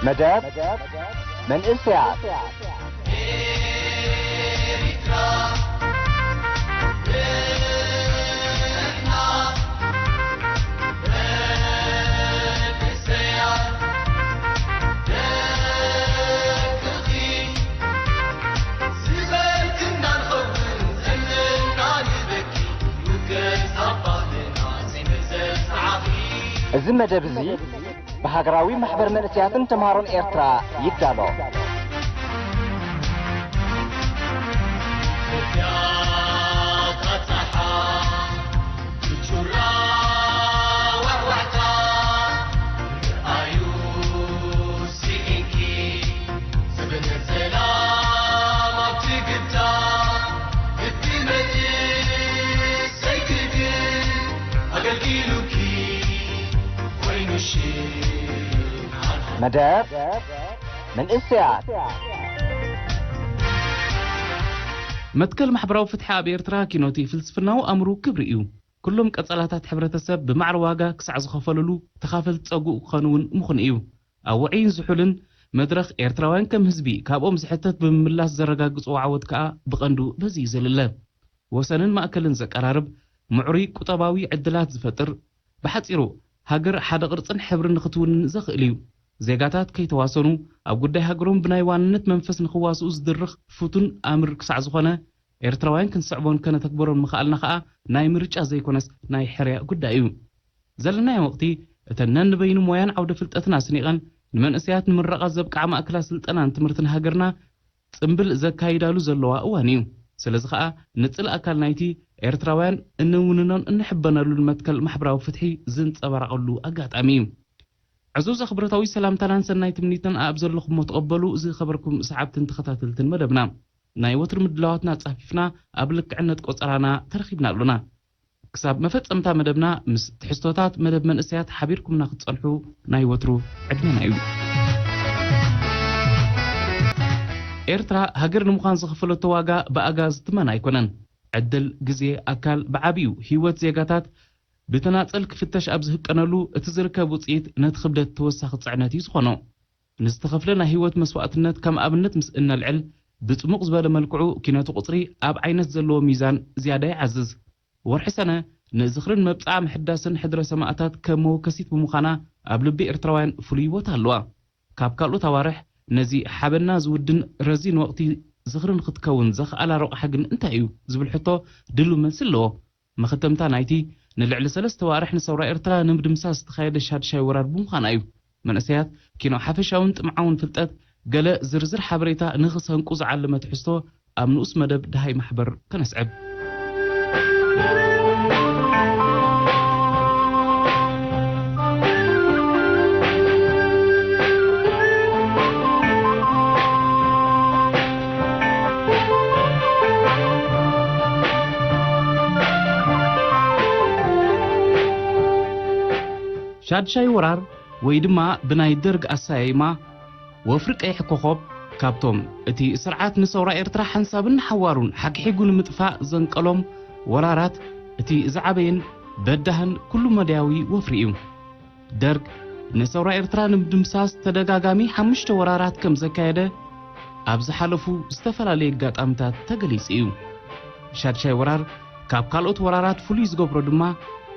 መደብ መንእሰያት። እዚ መደብ እዚ ብሃገራዊ ማሕበር መንእሰያትን ተምሃሮን ኤርትራ ይዳሎ። መደብ መንእሰያት። መትከል ማሕበራዊ ፍትሒ ኣብ ኤርትራ ኪኖቲ ፍልስፍናዊ ኣምሩ ክብሪ እዩ። ኩሎም ቀጸላታት ሕብረተሰብ ብማዕረ ዋጋ ክሳዕ ዝኸፈሉሉ ተኻፈልቲ ጸጉኡ ክኾኑ እውን ምኹን እዩ። ኣብ ውዑይን ዝሑልን መድረኽ ኤርትራውያን ከም ህዝቢ ካብኦም ዝሕተት ብምምላስ ዘረጋግጽዎ ዓወት ከኣ ብቐንዱ በዚ እዩ ዝልለ። ወሰንን ማእከልን ዘቀራርብ፣ ምዕሩይ ቁጠባዊ ዕድላት ዝፈጥር፣ ብሓጺሩ ሃገር ሓደ ቅርጽን ሕብርን ንኽትውንን ዘኽእል እዩ። ዜጋታት ከይተዋሰኑ ኣብ ጉዳይ ሃገሮም ብናይ ዋንነት መንፈስ ንኽዋስኡ ዝድርኽ ፍቱን ኣምር ክሳዕ ዝኾነ፣ ኤርትራውያን ክንስዕቦን ከነተግበሮን ምኽኣልና ከኣ ናይ ምርጫ ዘይኮነስ ናይ ሕርያ ጉዳይ እዩ። ዘለናዮ ወቕቲ እተን ነንበይኑ ሞያን ዓውደ ፍልጠትን ኣስኒቐን ንመንእሰያት ንምረቓ ዘብቅዓ ማእከላት ስልጠናን ትምህርትን ሃገርና ጽምብል ዘካይዳሉ ዘለዋ እዋን እዩ። ስለዚ ኸኣ ንጽል ኣካል ናይቲ ኤርትራውያን እንውንኖን እንሕበነሉን መትከል ማሕበራዊ ፍትሒ ዝንጸባረቐሉ ኣጋጣሚ እዩ። ዕዙዝ ኣኽብሮታዊ ሰላምታናን ሰናይ ትምኒትን ኣብ ዘለኹሞ ተቐበሉ ዝኸበርኩም ሰዓብትን ተኸታተልትን መደብና። ናይ ወትሩ ምድላዋትና ጻፊፍና ኣብ ልክዕነት ቆጸራና ተረኺብና ኣሎና። ክሳብ መፈጸምታ መደብና ምስ ትሕዝቶታት መደብ መንእሰያት ሓቢርኩምና ክትጸንሑ ናይ ወትሩ ዕድመና እዩ። ኤርትራ ሃገር ንምዃን ዝኸፈለቶ ዋጋ ብኣጋ ዝትመን ኣይኮነን። ዕድል፣ ግዜ፣ ኣካል፣ ብዓቢኡ ህይወት ዜጋታት ብተናጸል ክፍተሽ ኣብ ዝህቀነሉ እቲ ዝርከብ ውጽኢት ነቲ ክብደት ተወሳኺ ጽዕነት እዩ ዝኾኖ። ንዝተኸፍለ ናይ ህይወት መስዋእትነት ከም ኣብነት ምስ እነልዕል፣ ብጽሙቕ ዝበለ መልክዑ ኪነቱ ቁጽሪ ኣብ ዓይነት ዘለዎ ሚዛን ዝያዳ ይዓዝዝ። ወርሒ ሰነ ንዝኽርን መብጽዓ ምሕዳስን ሕድረ ሰማእታት ከም መወከሲት ብምዃና ኣብ ልቢ ኤርትራውያን ፍሉይ ቦታ ኣለዋ። ካብ ካልኦት ኣዋርሕ ነዚ ሓበና ዝውድን ረዚን ወቕቲ ዝኽርን ክትከውን ዘኽኣላ ረቑሓ ግን እንታይ እዩ ዝብል ሕቶ ድሉው መልሲ ኣለዎ። መኸተምታ ናይቲ ንልዕሊ ሰለስተ ዋርሕ ንሰውራ ኤርትራ ንምድምሳስ ዝተኻየደ ሻድሻይ ወራር ብምዃና እዩ። መንእሰያት ኪኖ ሓፈሻውን ጥምዓውን ፍልጠት ገለ ዝርዝር ሓበሬታ ንኽሰንቁ ዝዓለመ ትሕዝቶ ኣብ ንኡስ መደብ ደሃይ ማሕበር ከነስዕብ። ሻድሻይ ወራር ወይ ድማ ብናይ ደርግ ኣሰያይማ ወፍሪ ቀይሕ ኮኾብ ካብቶም እቲ ስርዓት ንሰውራ ኤርትራ ሓንሳብን ሓዋሩን ሓግሒጉ ንምጥፋእ ዘንቀሎም ወራራት እቲ ዝዓበየን በዳህን ኩሉ መዳያዊ ወፍሪ እዩ። ደርግ ንሰውራ ኤርትራ ንምድምሳስ ተደጋጋሚ ሓሙሽተ ወራራት ከም ዘካየደ ኣብ ዝሓለፉ ዝተፈላለዩ ኣጋጣሚታት ተገሊጹ እዩ። ሻድሻይ ወራር ካብ ካልኦት ወራራት ፍሉይ ዝገብሮ ድማ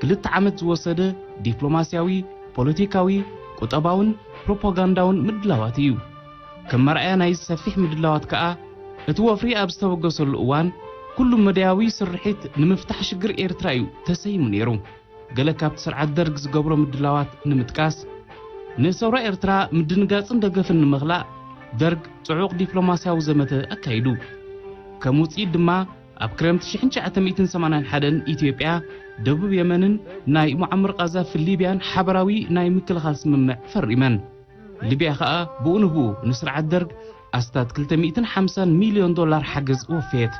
ክልተ ዓመት ዝወሰደ ዲፕሎማስያዊ፣ ፖለቲካዊ፣ ቁጠባውን ፕሮፓጋንዳውን ምድላዋት እዩ። ከም መርኣያ ናይዚ ሰፊሕ ምድላዋት ከኣ እቲ ወፍሪ ኣብ ዝተበገሰሉ እዋን ኩሉ መዳያዊ ስርሒት ንምፍታሕ ሽግር ኤርትራ እዩ ተሰይሙ ነይሩ። ገለ ካብቲ ስርዓት ደርግ ዝገብሮ ምድላዋት ንምጥቃስ፣ ንሰውራ ኤርትራ ምድንጋጽን ደገፍን ንምኽላእ ደርግ ጽዑቕ ዲፕሎማስያዊ ዘመተ ኣካይዱ። ከም ውጽኢት ድማ ኣብ ክረምቲ ሽሕን ትሽዓተ ሚእትን ሰማንያን ሓደን ኢትዮጵያ፣ ደቡብ የመንን ናይ ሙዓመር ቃዛፊ ሊብያን ሓበራዊ ናይ ምክልኻል ስምምዕ ፈሪመን። ሊብያ ኸኣ ብኡ ንብኡ ንስርዓት ደርግ ኣስታት ክልተ ሚእትን ሓምሳን ሚልዮን ዶላር ሓገዝ ወፈየት።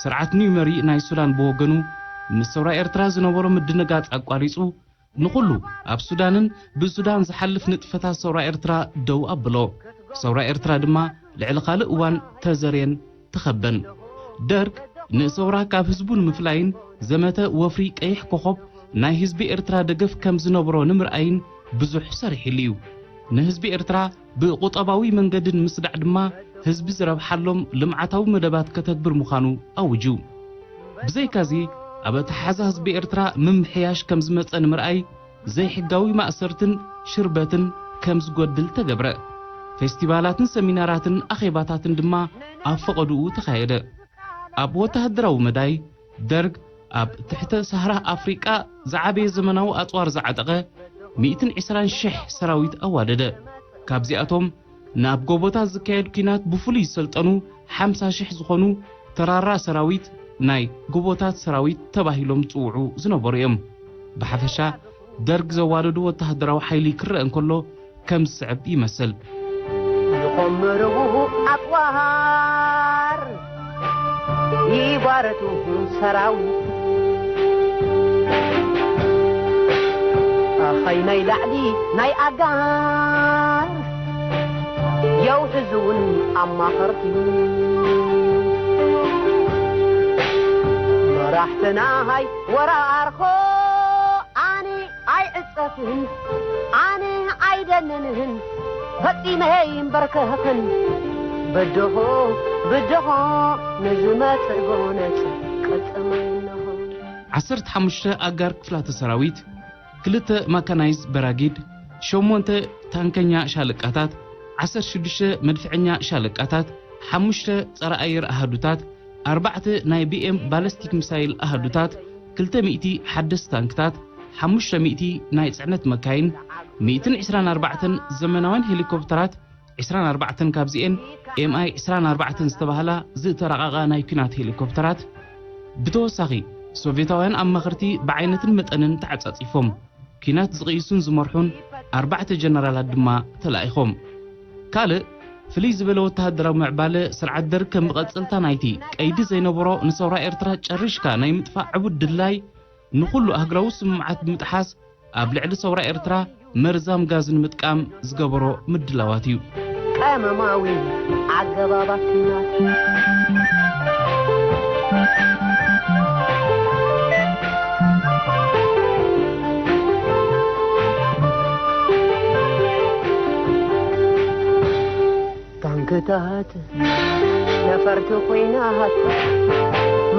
ስርዓት ኒመሪ ናይ ሱዳን ብወገኑ ምስ ሰውራ ኤርትራ ዝነበሮ ምድንጋጽ ኣቋሪጹ ንኹሉ ኣብ ሱዳንን ብሱዳን ዝሓልፍ ንጥፈታት ሰውራ ኤርትራ ደው ኣብሎ። ሰውራ ኤርትራ ድማ ልዕሊ ካልእ እዋን ተዘርየን ተኸበን። ደርግ ንሰውራ ካብ ህዝቡ ንምፍላይን ዘመተ ወፍሪ ቀይሕ ኮኾብ ናይ ህዝቢ ኤርትራ ደገፍ ከም ዝነበሮ ንምርኣይን ብዙሕ ሰሪሕሉ እዩ። ንህዝቢ ኤርትራ ብቁጠባዊ መንገዲ ንምስዳዕ ድማ ህዝቢ ዝረብሓሎም ልምዓታዊ መደባት ከተግብር ምዃኑ ኣውጁ። ብዘይካዚ ኣብ ኣተሓሕዛ ህዝቢ ኤርትራ ምምሕያሽ ከም ዝመጸ ንምርኣይ ዘይሕጋዊ ማእሰርትን ሽርበትን ከም ዝጎድል ተገብረ። ፌስቲቫላትን ሰሚናራትን ኣኼባታትን ድማ ኣብ ፈቐድኡ ተኻየደ። ኣብ ወተሃደራዊ መዳይ ደርግ ኣብ ትሕተ ሳህራ ኣፍሪቃ ዝዓበየ ዘመናዊ ኣጽዋር ዝዓጠቐ ሚእትን ዕስራን ሽሕ ሰራዊት ኣዋደደ። ካብዚኣቶም ናብ ጎቦታት ዝካየድ ኲናት ብፍሉይ ዝሰልጠኑ ሓምሳ ሽሕ ዝኾኑ ተራራ ሰራዊት ናይ ጎቦታት ሰራዊት ተባሂሎም ዝጽውዑ ዝነበሩ እዮም። ብሓፈሻ ደርግ ዘዋደዱ ወተሃደራዊ ሓይሊ ክረአ እንከሎ ከም ዝስዕብ ይመስል። ይኾምርዉ ኣጽዋር ይባረቱ ሰራዊት ኣኸይ ናይ ላዕሊ ናይ ኣጋር የውሕዝውን ኣማኸርቲ መራሕትና ሃይ ወራኣርኮ ኣነ ኣይዕጸፍን ኣነ ኣይደንንህን ፈጺመ ይንበርከኽን ብድኹ ብድኹ ንዝመጽእ ጎነጽ ቅልጽመ ኣለኹ። ዓሰርተ ሓሙሽተ ኣጋር ክፍላተ ሰራዊት፣ ክልተ ማካናይዝ በራጊድ፣ ሸሞንተ ታንከኛ ሻለቃታት፣ ዓሰርተ ሽዱሽተ መድፍዐኛ ሻለቃታት፣ ሓሙሽተ ጸረ ኣየር ኣሃዱታት፣ ኣርባዕተ ናይ ቢኤም ባለስቲክ ሚሳይል ኣሃዱታት፣ ክልተ ሚእቲ ሓደስቲ ታንክታት፣ ሓሙሽተ ሚእቲ ናይ ጽዕነት መካይን፣ ሚእትን ዕስራን ኣርባዕተን ዘመናውያን ሄሊኮፕተራት፣ ዕስራን ኣርባዕተን ካብዚኤን ኤምኣይ ዕስራን ኣርባዕተን ዝተባህላ ዝተራቐቓ ናይ ኲናት ሄሊኮፕተራት። ብተወሳኺ፣ ሶቭየታውያን ኣማኸርቲ ብዓይነትን መጠንን ተዓጻጺፎም። ኲናት ዝቕይሱን ዝመርሑን ኣርባዕተ ጀነራላት ድማ ተላኢኾም። ካልእ ፍልይ ዝበለ ወተሃደራዊ ምዕባለ ስርዓት ደርግ ከም መቐጸልታ ናይቲ ቀይዲ ዘይነበሮ ንሰውራ ኤርትራ ጨሪሽካ ናይ ምጥፋእ ዕቡድ ድላይ ንኹሉ ኣህግራዊ ስምምዓት ብምጥሓስ ኣብ ልዕሊ ሰውራ ኤርትራ መርዛም ጋዝ ንምጥቃም ዝገበሮ ምድላዋት እዩ። ቀመማዊ ኣገባባት ኲናት ታንክታት ነፈርቲ ኲናት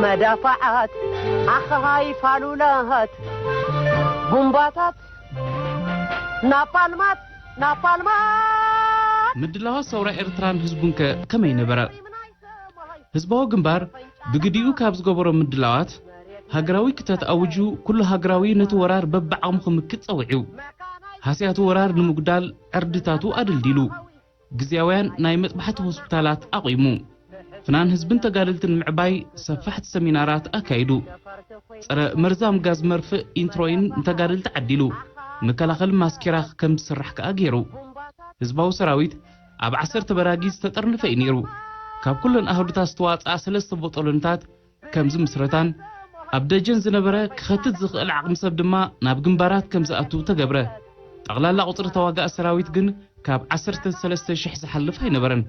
መዳፋዓት ኣኻይ ፋሉላት ቡምባታት ናፓልማት ናፓልማት ምድላዋት ሰውራ ኤርትራን ህዝቡን ከ ከመይ ነበረ? ህዝባዊ ግንባር ብግዲኡ ካብ ዝገበሮ ምድላዋት ሃገራዊ ክተት ኣውጁ ኩሉ ሃገራዊ ነቲ ወራር በብዓቕሙ ክምክት ጸዊዑ። ሃስያቱ ወራር ንምጉዳል ዕርድታቱ ኣደልዲሉ። ግዝያውያን ናይ መጥባሕቲ ሆስፒታላት ኣቑሙ። ፍናን ህዝብን ተጋደልትን ምዕባይ ሰፋሕቲ ሰሚናራት ኣካይዱ። ጸረ መርዛም ጋዝ መርፍእ ኢንትሮይን ንተጋደልቲ ዓዲሉ። መከላኸሊ ማስኪራ ከም ዝስራሕ ከኣ ገይሩ። ህዝባዊ ሰራዊት ኣብ ዓሰርተ በራጊ ዝተጠርነፈ እዩ ነይሩ። ካብ ኩለን ኣህዱታት ዝተዋጽኣ ሰለስተ ቦጦሎንታት ከም ዝምስረታን ኣብ ደጀን ዝነበረ ክኸትት ዝኽእል ዓቕሚ ሰብ ድማ ናብ ግንባራት ከም ዝኣቱ ተገብረ። ጠቕላላ ቁጽሪ ተዋጋእ ሰራዊት ግን ካብ ዓሰርተ ሰለስተ ሽሕ ዝሓልፍ ኣይነበረን።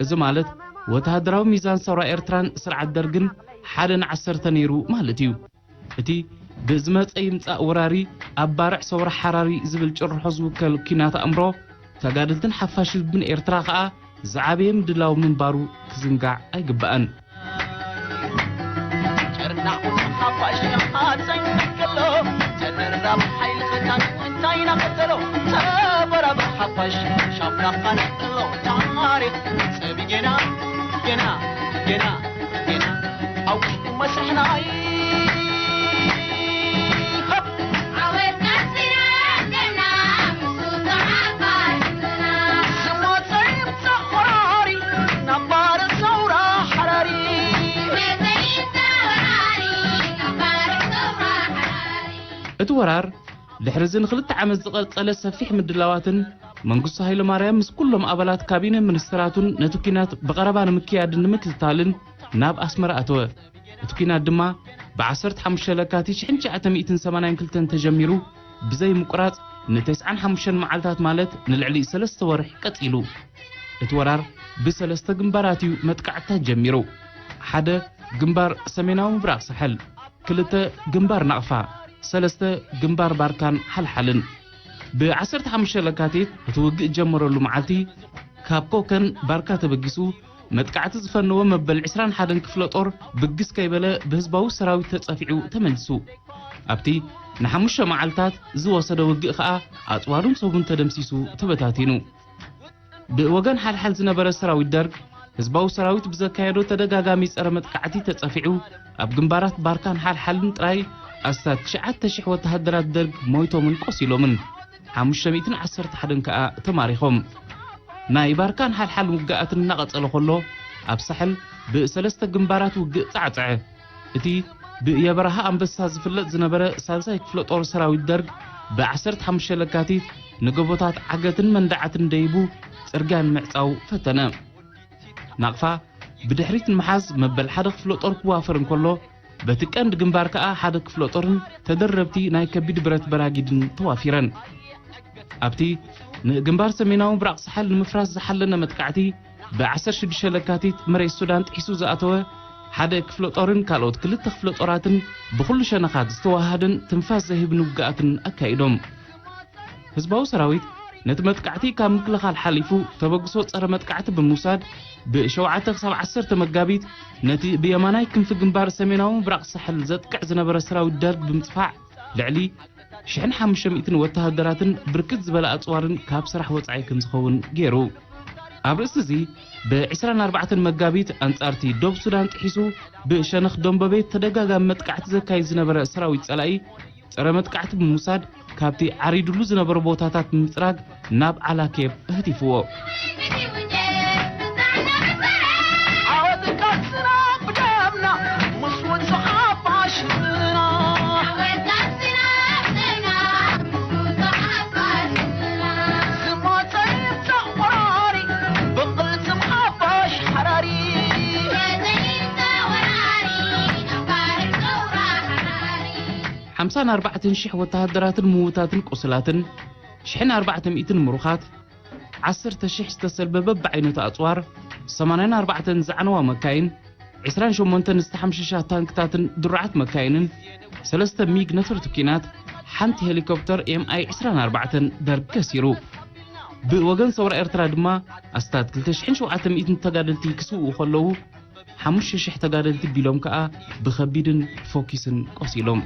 እዚ ማለት ወተሃደራዊ ሚዛን ሰውራ ኤርትራን ስርዓት ደርግን ሓደ ንዓሰርተ ነይሩ ማለት እዩ። እቲ ብዝመጸ ይምጻእ ወራሪ ኣብ ባርዕ ሰውራ ሓራሪ ዝብል ጭርሖ ዝውከል ኲናት ኣእምሮ ተጋደልትን ሓፋሽ ህዝብን ኤርትራ ከኣ ዝዓበየ ምድላው ምንባሩ ክዝንጋዕ ኣይግባእን። ጨርናቑ ሓፋሽ ሓፀኝ ከሎ ተደራብ ሓይሊ ኸታን እንታይ ናኸተሎ ተበራብ ሓፋሽ ሻብላኻ ነጥሎ ታሪኽ ጸቢ ጌና ጌና ጌና ጌና ኣብ ውሽጡ መስርሕናይ እቲ ወራር ድሕሪ እዚ ንኽልተ ዓመት ዝቐጸለ ሰፊሕ ምድላዋትን መንግስቱ ሃይለማርያም ምስ ኩሎም ኣባላት ካቢነ ሚኒስትራቱን ነቲ ኲናት ብቐረባ ንምክያድን ንምክትታልን ናብ ኣስመራ ኣተወ። እቲ ኲናት ድማ ብ ዓሰርተ ሓሙሽተ ለካቲት ሽሕን ትሽዓተ ሚእትን ሰማንያን ክልተን ተጀሚሩ ብዘይ ምቁራጽ ንተስዓን ሓሙሽተን መዓልታት ማለት ንልዕሊ ሰለስተ ወርሒ ቀጺሉ። እቲ ወራር ብሰለስተ ግንባራት እዩ መጥቃዕትታት ጀሚሩ። ሓደ ግንባር ሰሜናዊ ምብራቕ ሳሕል፣ ክልተ ግንባር ናቕፋ፣ ሰለስተ ግንባር ባርካን ሓልሓልን። ብ15 ለካቲት እቲ ውግእ ጀመረሉ መዓልቲ ካብ ኮከን ባርካ ተበጊሱ መጥቃዕቲ ዝፈነወ መበል 21 ክፍለ ጦር ብግስ ከይበለ ብህዝባዊ ሰራዊት ተጸፊዑ ተመሊሱ። ኣብቲ ንሓሙሽተ መዓልታት ዝወሰደ ውግእ ከኣ ኣጽዋሩን ሰቡን ተደምሲሱ ተበታቲኑ። ብወገን ሓልሓል ዝነበረ ሰራዊት ደርግ ህዝባዊ ሰራዊት ብዘካየዶ ተደጋጋሚ ጸረ መጥቃዕቲ ተጸፊዑ ኣብ ግንባራት ባርካን ሓልሓልን ጥራይ ኣስታት 9,000 ወተሃደራት ደርግ ሞይቶምን ቆሲሎምን 511 ከኣ ተማሪኾም። ናይ ባርካን ሓልሓል ውግኣትን እናቐጸለ ከሎ ኣብ ሳሕል ብሰለስተ ግንባራት ውግእ ጻዕጸዐ። እቲ ብየበረሃ ኣንበሳ ዝፍለጥ ዝነበረ ሳልሳይ ክፍለ ጦር ሰራዊት ደርግ ብ15 ለካቲት ንገቦታት ዓገትን መንዳዓትን ደይቡ ጽርግያ ንምዕጻው ፈተነ። ናቕፋ ብድሕሪት ንምሓዝ መበል ሓደ ክፍለ ጦር ክዋፈር እንከሎ በቲ ቀንዲ ግንባር ከኣ ሓደ ክፍለ ጦርን ተደረብቲ ናይ ከቢድ ብረት በራጊድን ተዋፊረን። ኣብቲ ንግንባር ሰሜናዊ ምብራቕ ሳሕል ንምፍራስ ዝሓለነ መጥቃዕቲ ብ16 ለካቲት መሬት ሱዳን ጥሒሱ ዝኣተወ ሓደ ክፍለ ጦርን ካልኦት ክልተ ክፍለ ጦራትን ብኹሉ ሸነኻት ዝተዋሃደን ትንፋስ ዘህብን ውግኣትን ኣካይዶም። ህዝባዊ ሰራዊት ነቲ መጥቃዕቲ ካብ ምክልኻል ሓሊፉ ተበግሶ ጸረ መጥቃዕቲ ብምውሳድ ብ7 ክሳብ 10 መጋቢት ነቲ ብየማናይ ክንፊ ግንባር ሰሜናዊ ምብራቕ ሳሕል ዘጥቅዕ ዝነበረ ሰራዊት ደርግ ብምጽፋዕ ልዕሊ 1,500 ወተሃደራትን ብርክት ዝበለ ኣጽዋርን ካብ ስራሕ ወጻኢ ከም ዝኸውን ገይሩ። ኣብ ርእሲ እዚ ብ24 መጋቢት ኣንጻርቲ ዶብ ሱዳን ጥሒሱ ብሸነኽ ደንበቤት ተደጋጋሚ መጥቃዕቲ ዘካይድ ዝነበረ ሰራዊት ጸላኢ ጸረ መጥቃዕቲ ብምውሳድ ካብቲ ዓሪዱሉ ዝነበረ ቦታታት ብምጽራግ ናብ ዓላኬብ ኣህቲፍዎ። ሓምሳን ኣርባዕተን ሽሕ ወተሃደራትን ምዉታትን ቁስላትን፣ ሽሕን ኣርባዕተ ሚእትን ምሩኻት፣ ዓሰርተ ሽሕ ዝተሰልበ በብዓይነቱ ኣጽዋር፣ 84 ዝዓነዋ መካይን፣ 28 ዝተሓምሸሻ ታንክታትን ድሩዓት መካይንን፣ ሰለስተ ሚግ ነፈርቲ ኲናት፣ ሓንቲ ሄሊኮፕተር ኤምኣይ 24 ደርግ ከሲሩ። ብወገን ሰውራ ኤርትራ ድማ ኣስታት 2,700 ተጋደልቲ ክስውኡ ከለዉ፣ ሓሙሽተ ሽሕ ተጋደልቲ ቢሎም ከኣ ብኸቢድን ፎኪስን ቆሲሎም።